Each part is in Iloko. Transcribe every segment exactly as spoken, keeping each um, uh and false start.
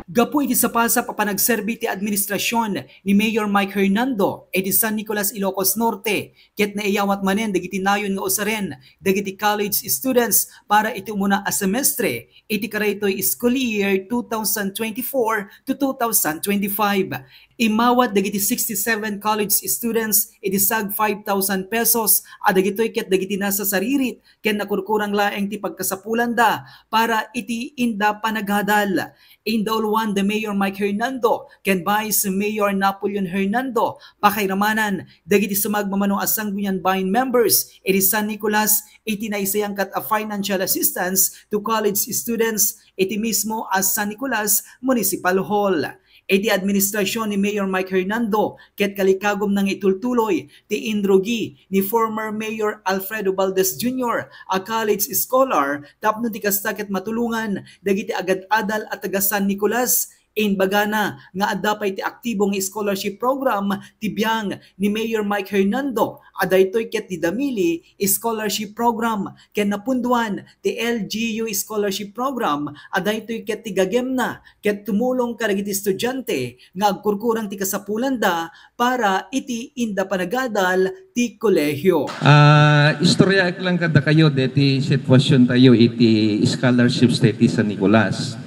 Gapu iti sapasap a panagserbi ti administrasyon ni Mayor Mike Hernando iti San Nicolas, Ilocos Norte, ket naiyawat manen dagiti nayon nga usaren dagiti college students para iti umuna a semestre iti karaytoy school year two thousand twenty-four to two thousand twenty-five. Immawat dagiti sixty-seven college students iti sag five thousand pesos a dagitoy ket dagiti nasasaririt ken nakurkurang laeng ti pagkasapulanda para iti inda panagadal. Indauluan da Mayor Mike Hernando ken Vice Mayor Napoleon Hernando pakairamanan dagiti sumagmamano a Sangguniang Bayan members iti San Nicolas iti naisayangkat a financial assistance to college students iti mismo a San Nicolas Municipal Hall. Iti administrasyon ni Mayor Mike Hernando ket kalikagumna nga itultuloy ti inrugi ni former Mayor Alfredo Valdez Junior a college scholar tapno ti kasta ket matulongan dagiti agad-adal a taga San Nicolas. Imbagana nga adda pay ti aktibo nga scholarship program ti biang ni Mayor Mike Hernando a daytoy ket ti Damili Scholarship Program ken napunduan ti L G U Scholarship Program a daytoy ket ti gagemna ket tumulong kadagiti estudiante nga agkurkurang ti kasapulanda para iti inda panagadal ti kolehio. Ah, istoryaek lang kadakayo deti sitwasiontayo iti scholarships deti San Nicolas.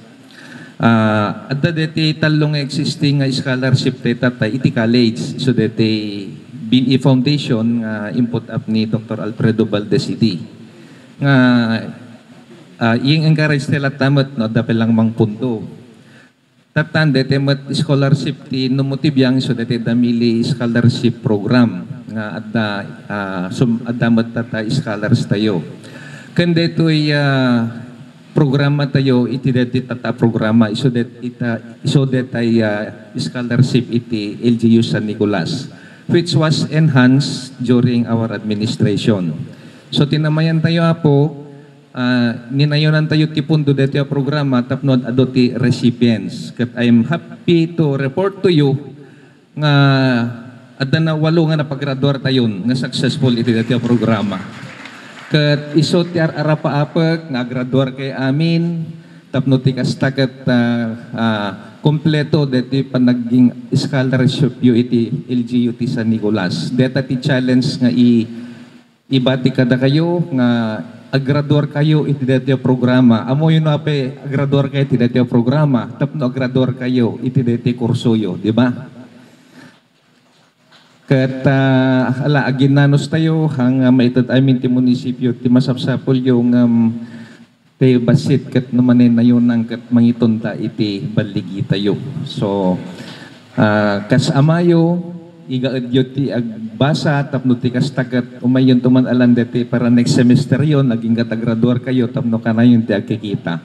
Ah, adda deti tallo nga existing nga scholarship deta iti college. So deti B N E Foundation nga input up ni Doktor Alfredo Valdez idi. Nga, ah, i-encourage ti latta met no adda pay langmang pundo. Tattan deti met scholarship ti Numo ti Biang, so deti Damili Scholarship Program nga adda, ah, sum-, adda met tatta scholars tayo. Ken detoy, ah, programa tayo iti deti tatta programa, isu det-, ita, isu detay, ah, scholarship iti L G U San Nicolas, which was enhanced during our administration. So tinamayan tayo, Apo, ah, ninayonantayo ti pundo deti a programa tapno ad-adu ti recipients. Ket I'm happy to report to you nga adda na walo nga napagraduartayon nga successful iti deti a programa. Ket isu ti ar-arapaapek nga agraduarkayo amin tapno ti kasta ket, ah, ah, kompleto deti panaging scholarship yo iti L G U ti San Nicolas. Deta ti challenge nga i-, ibati kadakayo nga agraduarkayo iti daytoy a programa. Ammoyo no apay agraduarkayo iti daytoy a programa tapno agraduarkayo iti daytoy kursoyo, di ba? Ket, ah, ala, aginnanos tayo, nga maited amin ti munisipyo, ti masapsapulyo nga, mm, ti bassit ket no manenayonang ket mangitonda iti balligi tayo. So, ah, kas amayo, igaedyo ti agbasa tapno ti kasta ket umayyonto man a landa ti para next semesteryo, agingga ta graduarkayo tapno kanayon ti agkikita.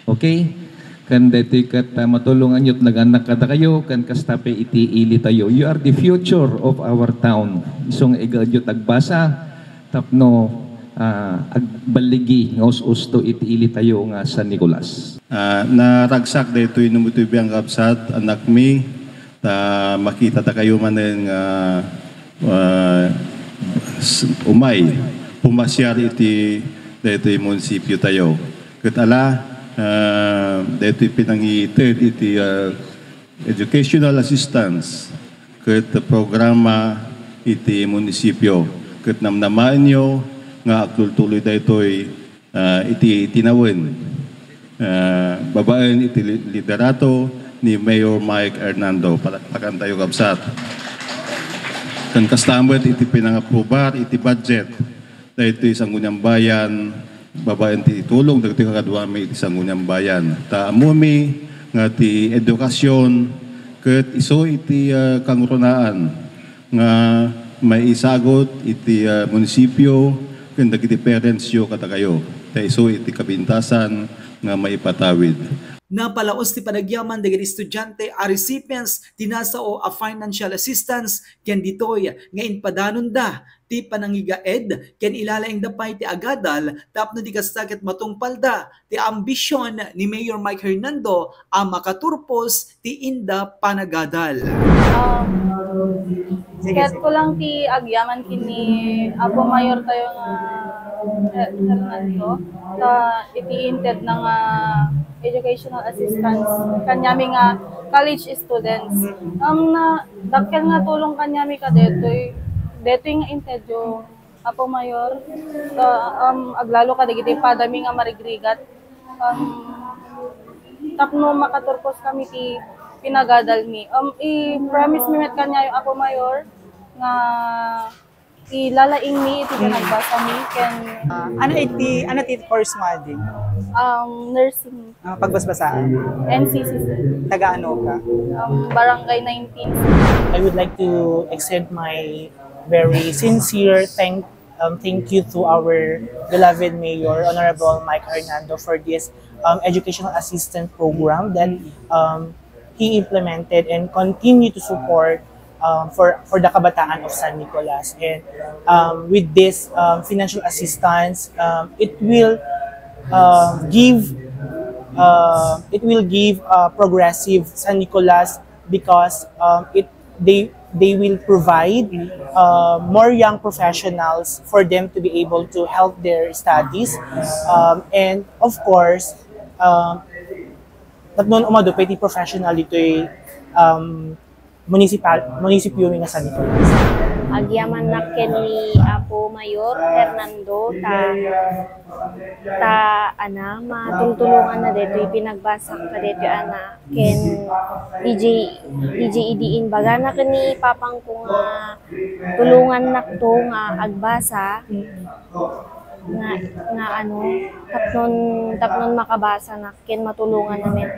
Okay? Ken daytoy ket, ah, matulonganyo ti naganak kadakayo, ken kasta pay iti ilitayo. You are the future of our town. Isu nga igaedyo ti agbasa, tapno, ah, agballigi nga us-usto iti ilitayo nga San Nicolas. Ah, naragsak daytoy Numo ti Biang, kabsat, anakmi, ta makitatakayo manen nga, ah, s-, umay, pumasiar iti daytoy munisipyo tayo. Ket ala, ah, daytoy pinangited iti, ah, educational assistance ket programa iti munisipyo. Ket namnamaenyo nga agtultuloy daytoy, ah, iti tinawen, ah, babaen iti li-, liderato ni Mayor Mike Hernando. Palakpakan tayo, kabsat. Ken kasta met iti pinangaprubar iti budget daytoy Sangguniang Bayan, babaen ti tulong dagiti kakaduami iti Sangguniang Bayan. Ta ammomi nga ti edukasyon ket isu iti, ah, kangrunaan nga maisagut iti, ah, munisipyo ken dagiti parentsyo kadakayo. Ta isu iti kapintasan nga maipatawid. Napalaos ti panagyaman dagiti estudiante a recipients ti nasao a financial assistance ken ditoy nga impadanonda ti panangigaed ken ilalaingda pay ti agadal tapno di kasta ket matungpalda ti ambision ni Mayor Mike Hernando a makaturpos ti inda panagadal. Um, Sige, Ket sige. Kulang ti agyaman ken ni Apo Mayor tayo nga Hernando, ta iti inted na nga educational assistance kaniami nga college students. Um, na dakkel nga tulong kaniami kadetoy, detoy nga intedyo, Apo Mayor, ta, um, aglalo kadagiti padami nga marigrigat. Um, tapno makaturpos kami ti pinagadalmi. Um, i-promise mi met kaniayo, Apo Mayor, nga ilalaing mi iti pinagbasa mi ken Ah, ano iti, ano ti course mo, Adi? Um, nursing. Ah, pagbasbasaan? N C C, sir. Taga ano ka? Um, Barangay nineteen. I would like to extend my very sincere thank, um, thank you to our beloved Mayor, Honorable Mike Hernando, for this, um, educational assistance program that, um, he implemented and continue to support, um, for, for the kabataan of San Nicolas. And, um, with this, um, financial assistance, um, it will, um, give, uh, it will give, uh, progressive San Nicolas because, um, it they they will provide, uh, more young professionals for them to be able to help their studies, um, and of course, um, tapno umadu pay ti professional ditoy, um, municipal, munisipyo mi nga San Nicolas. Agyamannak ken ni Apo Mayor Hernando ta, ta, ana, matultulonganna detoy pinagbasak kadetoy, ana, ken D J, D J idi imbagana ken ni papangko nga tulongannakto nga agbasa nga, nga ano, tapnon, tapnon makabasanak ken matulongan amin,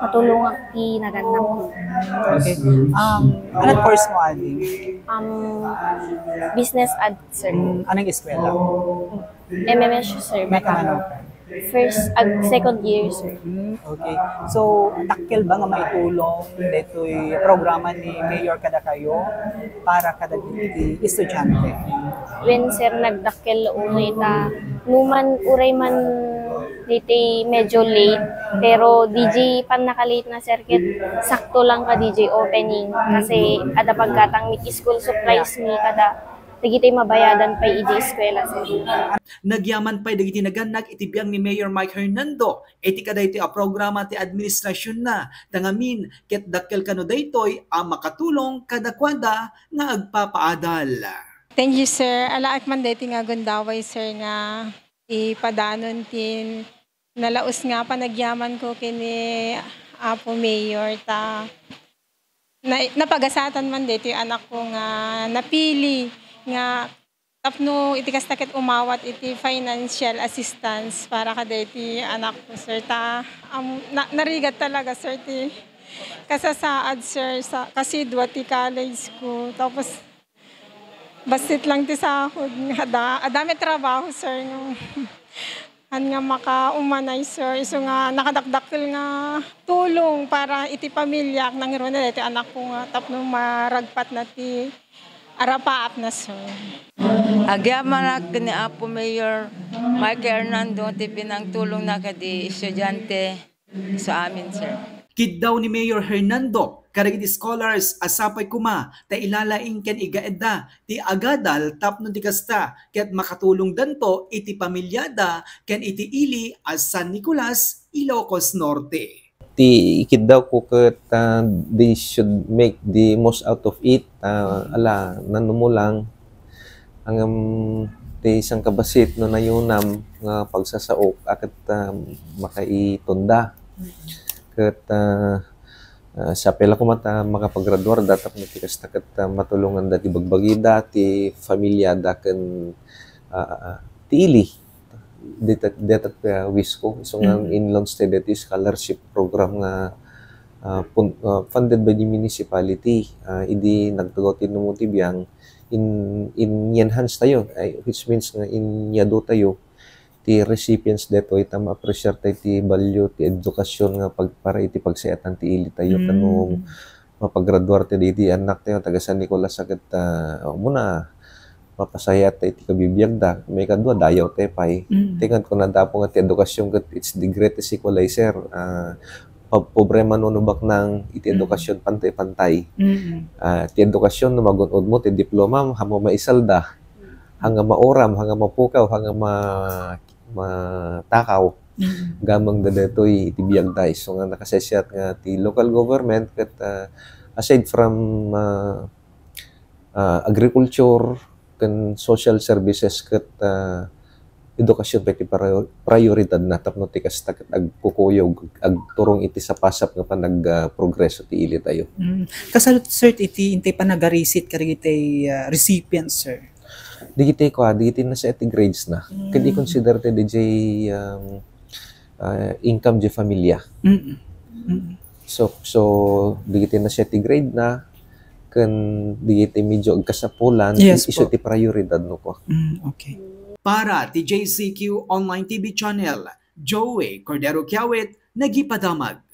matulongak ti nagannak. Okay. Um, anong course mo, Adi? Um, business ad, sir. Mm, anong eskwela? M M S, sir. May Batangas. Kamano ka? First, ag, second year, sir. Hmm, okay. So, dakkel ba nga maitulong detoy programa ni Mayor kadakayo para kadagiti estudiante? Wen, sir, nagdakkel unay ta numan, uray man ditoy medyo late, pero D J pannaka-late na, sir, ket sakto lang ka D J opening kasi adda paggatang mi ti school supplies mi kada dagiti mabayadan pay idi eskwela, sir. Nagyaman pay dagiti nagannak iti biag ni Mayor Mike Hernando iti kadaytoy a programa ti administrasionna, ta ngamin ket dakkel kano daytoy a makatulong kadakuada nga agpapaadal. Thank you, sir. Alaek man daytoy nga gundaway, sir, nga ipadanon ti nalaus nga panagyamanko ken ni Apo Mayor ta na-, napagasatan man daytoy anakko nga napili nga tapno iti kasta ket umawat iti financial assistance para kadaytoy anakko, sir. Ta, am-, na-, narigat talaga, sir, ti kasasaad, sir, sa kasidua ti college ko. Tapos, bassit lang ti sahod nga ada-, adda met trabaho, sir, nga, han nga makaumanay, sir. Isu nga nakadakdakkel nga tulong para iti pamilyak, nangruna daytoy anakko nga tapno maragpatna ti arapaapna, sir. Agyamanak ken ni Apo Mayor Mike Hernando ti pinangtulongna kadi estudiante. Sa amin, sir. Kiddaw ni Mayor Hernando kadagiti scholars a sapay koma ta ilalaing ken igaedda ti agadal tapno di kasta ket makatulongdanto iti pamilyada ken iti ili a San Nicolas, Ilocos Norte. Ti ikiddawko ket, ah, they should make the most out of it. Ah, ala, nanumo lang. Ngem ti sangkabassit no nayunam nga pagsasaok a ket, ah, makaitunda. Ket, ah, ah, siapay la koma ta makapagraduarda tapno ti kasta ket, ah, matulonganda ti bagbagida, ti familiada ken, ah, ah, ti ili. Deta, deta, ah, wish ko. So nga, mm, in-launch tayo dito scholarship program nga, ah, pun-, ah, funded by the municipality. Ah, idi nagtugaw ti numo ti biang, in, in-enhance tayo, ay, which means nga inyado tayo ti recipients detoy ta ma-appreciate tayo ti value ti edukasyon nga pag-, para iti pagsayaatan ti ili tayo, mm, kano mapagraduar ti daydi annak tayo, taga San Nicolas a ket, ah, umuna, mapasayaat tayo iti kabibiagda. Maikadua, dayaw tayo pay. Mm. Ti kunada, Apo, nga ti edukasyon ket it's the greatest equalizer. Ah, pa-, pobre man wenno baknang iti, mm, edukasyon, pantay-pantay. Mm. Ah, ti edukasyon, no magun-od mo ti diploma, haanmo maisalda. hanga mauram, hanga mapukaw, hanga ma-, matakaw. Mm. Gameng da daytoy iti biag da. So nga nakasaysayaat nga ti local government ket, ah, aside from, ah, ah, agriculture ken social services ket, ah, edukasyon pay ti prior-, prioridad na tapno ti kasta ket agkukuyog, agturong iti sapasap nga panag-, ah, progreso ti ili tayo. Mm. Kasano, sir, iti intay panagarisit kadagiti, ah, recipients, sir? Digiti kua, digiti nasa iti grades na. Ket Mm. i-consider ti dijay, um, ah, income di familia. Mm. Mm. So, so, digiti nasa iti grade na, ken digiti medyo agkasapulan, Yes i-, isu po. ti prioridad no kua. Mm, okay. Para ti J C Q Online T V Channel, Joey Cordero Kiawit, nagipadamag.